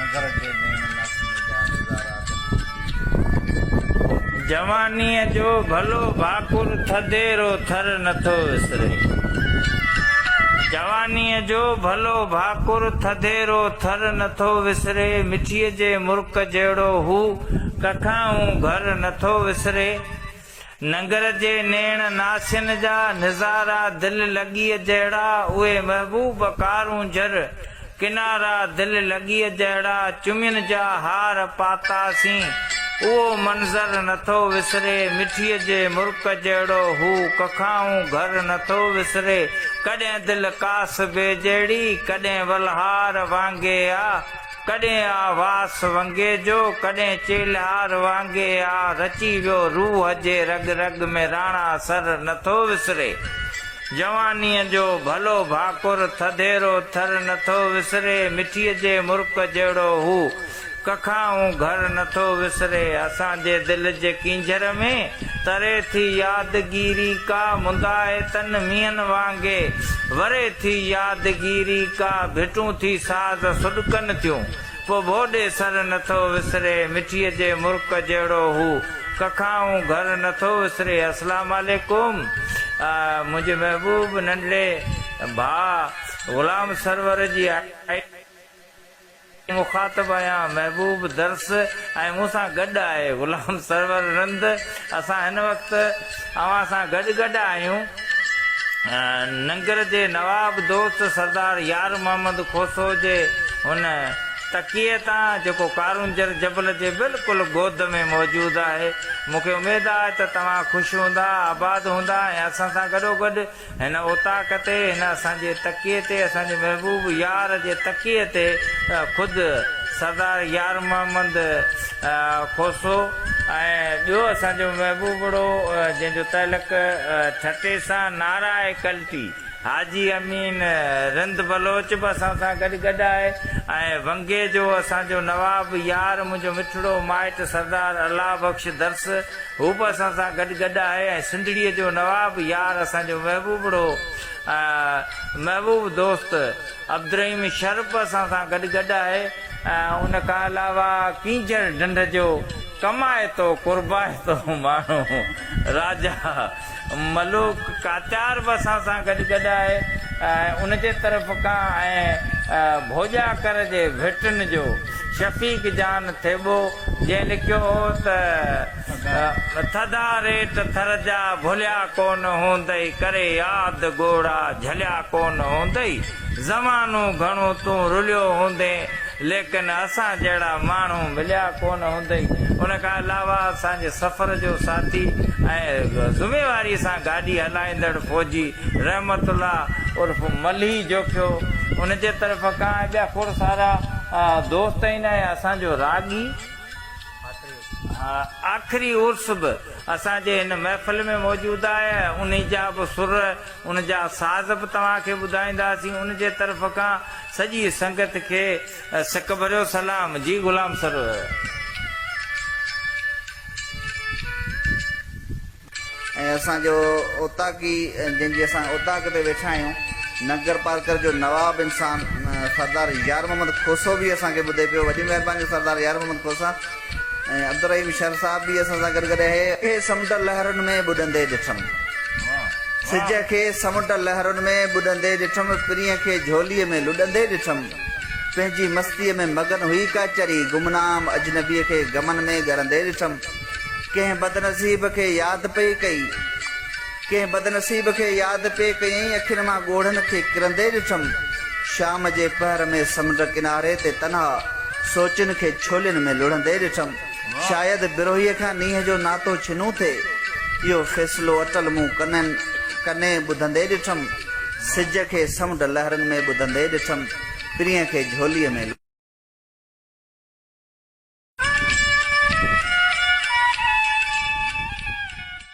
ننگر جي نيڻ ناسين جا نظارا دل لڳيء جهڙا. جوانيء جو ڀلو ڀاڪر ٿڌيرو ٿر نٿو وسري. جوانيء جو ڀلو ڀاڪر ٿڌيرو ٿر نٿو وسري مٺيء جي مرڪ جهڙو هو ڪکائون گهر نٿو وسري. ننگر جي نيڻ ناسين جا نظارا دل لڳيء جهڙا اهي محبوب ڪارونجهر ڪنارا دل لڳيء جهڙا چمين جا هار پاتاسين اهو منظر نٿو وسري مٺيء جي مرڪ جهڙو هو ڪکائون گهر نٿو وسري ڪڏهن دل ڪاسبي جهڙي ڪڏهن ولهار وانگي آ ڪڏهن آ واس ونگي جو، ڪڏهن چيلهار وانگي آ رچي ويو روح جي رڳ رڳ ۾ راڻا سر نٿو وسري. جوانيء جو ڀلو ڀاڪر ٿڌيرو ٿر نٿو وسري مٺيء جي مرڪ جهڙو هو ڪکائون گهر نٿو وسري اسان جي دل جي ڪينجهر ۾ تري ٿي يادگيري ڪا مندائي تن مينهن وانگي وري ٿي يادگيري ڪا ڀٽون ٿي ساز سڏڪن ٿيون پو ڀوڏي سر نٿو وسري مٺيء جي مرڪ جهڙو هو ڪکائون گهر نٿو وسري اسلام عليڪم منهنجي محبوب ننڍڙي ڀاء غلام سرور جي آء. مخاطب آهيان محبوب درس ۽ مون سان گڏ آهي غلام سرور رند اسان هن وقت اوهان سان گڏ گڏ آهيون ننگر جي نواب دوست سردار يار محمد کوسو جي هن تڪيي تان جيڪو ڪارونجهر جبل جي بلڪل گود ۾ موجود آهي مون کي اميد آهي ته توهان خوش هوندا آباد هوندا ۽ اسان سان گڏوگڏ هن اوطاق تي، هن اسان جي تڪيي تي، اسان جي محبوب يار جي تڪيي تي خود سردار يار محمد کوسو ۽ ٻيو اسان جو محبوبڙو جنهن جو تعلق ٺٽي سان نارائي ڪلٽي حاجي امين رند بلوچ به اسان سان گڏ گڏ آهي ۽ ونگي جو اسان جو نواب يار منهنجو مٺڙو مائٽ سردار الله بخش درس هو به اسان سان گڏ گڏ آهي ۽ سنڌڙيء جو نواب يار اسان جو محبوبڙو محبوب دوست عبدالرحيم شر به اسان سان گڏ گڏ آهي ۽ ان کان علاوه ڪينجهر ڍنڍ جو ڪمائتو قربائتو ماڻهو راجا ملوڪ ڪاتيار به اسان سان گڏ گڏ آهي ۽ ان جي طرف کان ۽ ڀوڄاڪر جي ڀٽن جو شفيق جان ٿيٻو جنهن لکيو هو ته، ٿڌا ريٽ ٿر جا ڀليا ڪونه هوندئي، ڪري ياد ڳوڙها جهليا ڪونه هوندئي، زمانو گهڻو تون رليو هوندين، ليڪن اسان جهڙا ماڻهو مليا ڪونه هوندئي. ان کان علاوه اسان جي سفر جو ساٿي ۽ ذميواريء سان گاڏي هلائيندڙ فوجي رحمت الله عرف ملهي جوکيو ان جي طرف کان ۽ ٻيا کوڙ سارا دوست آهن ۽ اسان جو راڳي آخري عرس به اسان جي هن محفل ۾ موجود آهي ۽ انهي جا به سر ان جا ساز به توهان کي ٻڌائينداسين ان جي طرف کان سڄي سنگت کي سڪ ڀريو سلام جي غلام سرور. ۽ اسان جو اوطاقي جنهن جي اسان اوطاق تي ويٺا آهيون ننگر پارڪر جو نواب انسان سردار يار محمد کوسو به اسان کي ٻڌي پيو وڏي مهرباني سردار يار محمد کوسا ۽ عبدالرحيم شر صاحب به اسان سان گڏ گڏ آهي. کي سمنڊ لهرن ۾ ٻڏندي ڏٺم. سج کي سمنڊ لهرن ۾ ٻڏندي ڏٺم پرينء کي جهوليء ۾ لڏندي ڏٺم پنهنجي مستيء ۾ مگن هئي ڪا چري گمنام اجنبيء کي غمن ۾ ڳرندي ڏٺم. ڪنهن بدنصيب کي ياد پئي ڪئي. ڪنهن بدنصيب کي ياد پئي ڪيائين اکين مان ڳوڙهن کي ڪرندي ڏٺم. شام جي پهر ۾ سمنڊ ڪناري تي تنها سوچن کي ڇولين ۾ لڙهندي ڏٺم. شايد بروهيء کان نينهن جو ناتو ڇنو ٿئي. اهو فيصلو اٽل مون ڪنن ڪنين ٻڌندي ڏٺم. سج کي سمنڊ لهرن ۾ ٻڌندي ڏٺم. پرينء کي جهوليء ۾.